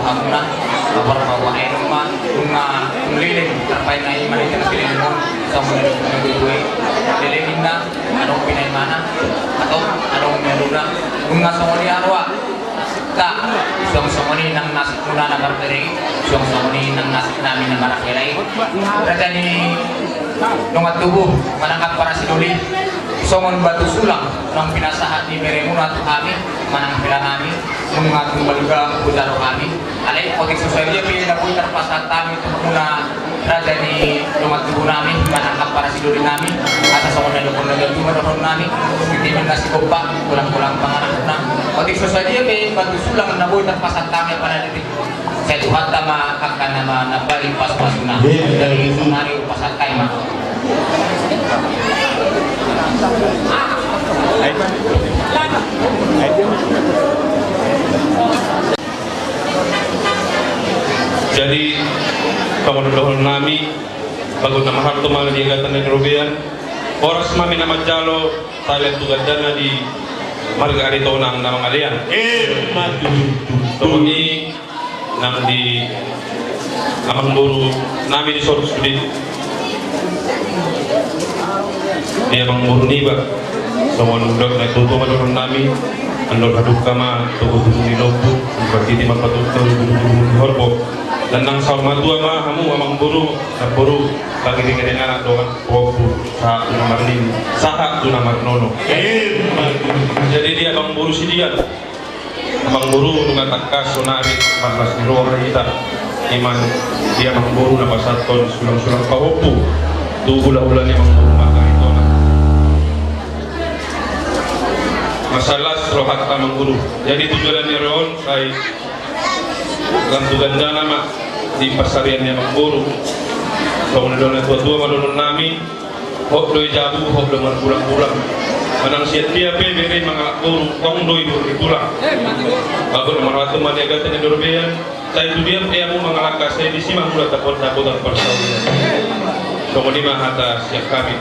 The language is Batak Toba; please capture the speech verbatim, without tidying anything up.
Hamuna, lapor ma uang air rumah, nunga leleng, tarpainai mana ikan leleng mon, sama dari sungai gue, leleng inna, adong pinai mana, atau adong meluna, nunga sama di arwah. Ta, suang sama ni nang nasib muna na marberei, suang sama ni nang nasib nami na marahilai. Raja ni nongan tubuh, manangkap para sidoli, songon batu sulang, nang pinasahat ni beremuna tu hami, manang pila nami, nunga tumbalga puja rohami. Alai otik so sadia pe na boi tarpasahat hami tu hamuna raja ni dongan tubu nami, manangkap para sidoli nami, asa songon na didok ni na tubu ma dohonon nami, titiman na sigompa, golang-golang pangarahutna. Otik so sadia pe batu sulang na boi tarpasahat hami apala di, sai Tuhanta ma angka na manambai pasu-pasuna. Jadi sonari pasahat hami ma. Jadi, songon dohonon nami, bagot na marhalto ma di agatan na di robean, horas ma hami na manjalo, sahali tu gandana di marga Aritonang na mangalean. Emma tutu. Songon i, nang di amangboru nami di son sude. Di amangboru niba, songon dok na tutu ma dohonon nami, andor hadungka ma tu tubu ni lombu, martiti ma patutu tu tubu ni horbo. Dan nang saur matua ma hamu amangboru, namboru, bagi di kedenganan dongan popu, sahat tu na marnini, sahat tu na marnono. Emma tutu. Jadi di amangboru sidian. Amangboru nunga tangkas sonari marlas ni roha hita. Ima di amangboru na pasahathon sulang-sulang pahompu tu hula-hula ni amangboru marga Aritonang. Masalah rohanta amangboru. Jadi tu joloan ni ari on sai lam tu gandana ma di pansarian ni amangboru. Songon na didok ni na tua-tua ma dohonon nami. Hot do i jabu, hot do margulang-gulang. Manang sian dia pe bere mangalap boru, tong do i boru ni tulang. Bagot na marhalto ma di agatan na di robean, sai tu dia pe hamu mangalangka, sai disi ma hamu dapotan parsaulian. Songon i ma hata sian hami.